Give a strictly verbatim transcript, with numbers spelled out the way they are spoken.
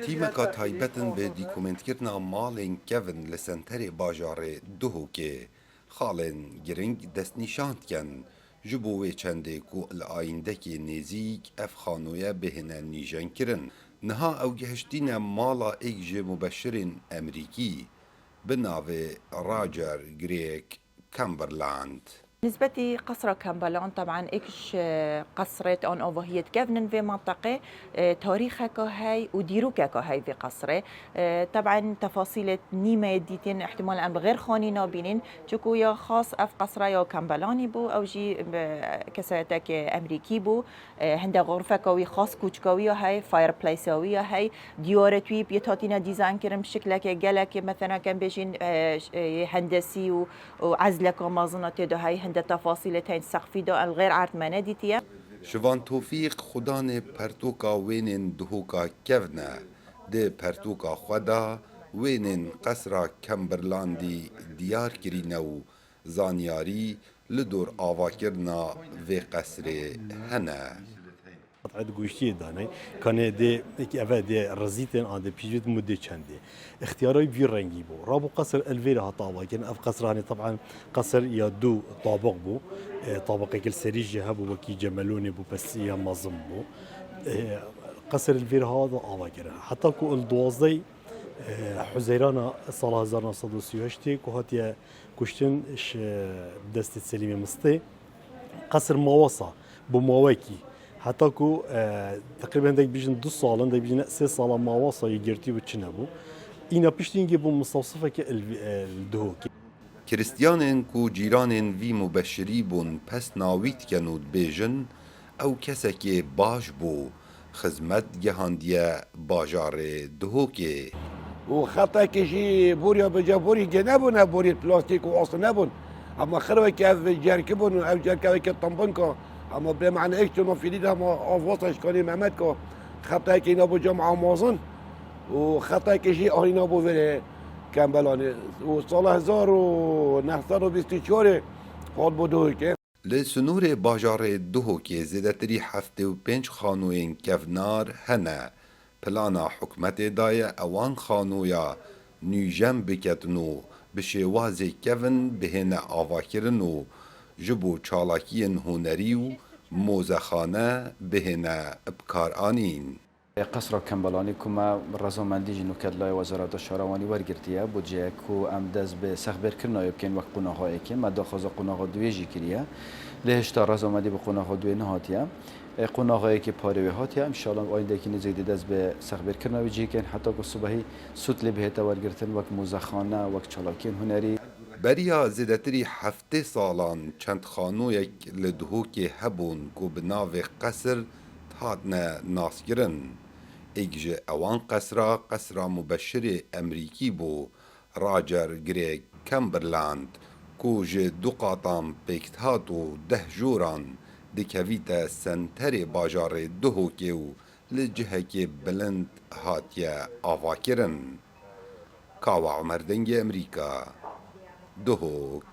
Tîmeka taybet in bi dîkumentkirina malên kevin li senterê bajarê Duhokê. Xalên giring destnîşan dikin. Ji bo wê çendê ku li ayîndekê nêzîk ev xanoye bihêne nîjenkirin. Niha ew gihiştîne mala êk ji mubeşirên Emerîkî bi navê Roger Greg Cumberland. Nisbetî qesra Kembelan, teben êk ji qesrêt an avahiyê dikevnin vê menteqê, e, tarîxeka hey û dîrokeka hey vê qesrê. E, teben tefasîlê nîmeyê dîtin, ihtimal em bi xêr xanî nabînin, çiku ya xas ev qesra ya Kembelanî bû, ew jî, e, kesayetekê Emerîkî bû. E, hinde xurfeka wî xas kûçka wî ya hey, fireplace-a wî ya hey, diyarê wî yê hatine dîzayn kirin bi şiklekê gelekê, mesela, em bêjin, e, ş-, e, yê hendesî û, û ezleka mezin a tê de hey, hinde tefasîlê tên seqfî de el xêr erd me nedîtiye. Şivan Tofîq xudanê pertoka wênên Duhoka kevn e. Di pertoka xwe de wênên qesra Kemberlandî diyar kirîne û zanyarî li dor avakirina vê qesrê hene. Qet'e di goştiyê danê, kanê dê, eki eve dê rezîtin, an dê pîjit mudê çendê. Îxtiyara vî rengî bû. Rabû qesr el vêre hata avakirin. Ev qesr, hani, teben qesr ya du tabiq bû. E, tabiqek li serî jî hebû, wekî cemelonê bû, pes ya mezin bû. E, qesr el vêre hata avakirin. Heta ku el duwazdeh, e, Huzeyrana sala hezar neh sed û sî û heştê ku hatiye kuştin ji destê Selîmê Mistê. Qesr mawasa, bi mawekî. Heta ku, e, teqrîben dek bijin du salin, dek bijin sê sala mawasa yê girtî bû çi nebû. Îna piştî hingê bû mistewsifeke li, e, li Duhokê. Kiristiyanên ku cîranên vî mubeşirî bûn, pes navî dikin û dibêjin, ew kesekê baş bû, xizmet gihandiye bajarê Duhokê. û xetekê jî borî ya bi ca borî gê nebûne, borî plastîk û asl nebûn. Hema xirwekî ev cerkî bûn û ev cerkê wekî timbin ka. Hema bê mane êk çûna fîlî de hema av wasa şkanî Mehmet ka. Xetekê îna bû cem amazin û xetekê jî ahîna bû vêrê Kembelanê. Û sala hezar û neh sed û bîst û çarê hat bû Duhokê. Li sînorê bajarê Duhokê zêdetirî heftê û pênc xanoyên kevnar hene. Plana hikûmetê daye ewan xanoya nûjen biketin û bi şêwazê kevin bihêne avakirin û ji bo çalakiyên hunerî û mozexane bihêne bikaranîn. Qesra Kembelanî ku me rezamendî jî nûke di layê Wezareta Şarewanî wergirtiye, budceyek ku em dest bi sexbêrkirina wê bikin wek qonaxa êkê, me daxwaza qonaxa duyê jî kiriye. Lê hêşta rezamendî bi qonaxa duyê nehatiye. E, qonaxa êkê parê wê hatiye. Înşallah ayîndekî nêzîk dê dest bi sexbêrkirina wê cihê kin heta ku sibehî sûd lê bihête wergirtin wek muzexane, wek çalakiyên hunerî. Beriya zêdetirî heftê salan çend xanoyek li Duhokê hebûn ku bi navê qesr hatine naskirin. Êk ji ewan qesra, qesra mubeşirê Emerîkî bû, Roger Greg Cumberland, ku ji du qatan pêk dihat û deh joran dikevîte senterê bajarê Duhokê û li cihekê bilind hatiye avakirin. Kawa Omer, Dengê Emerîka, Duhok.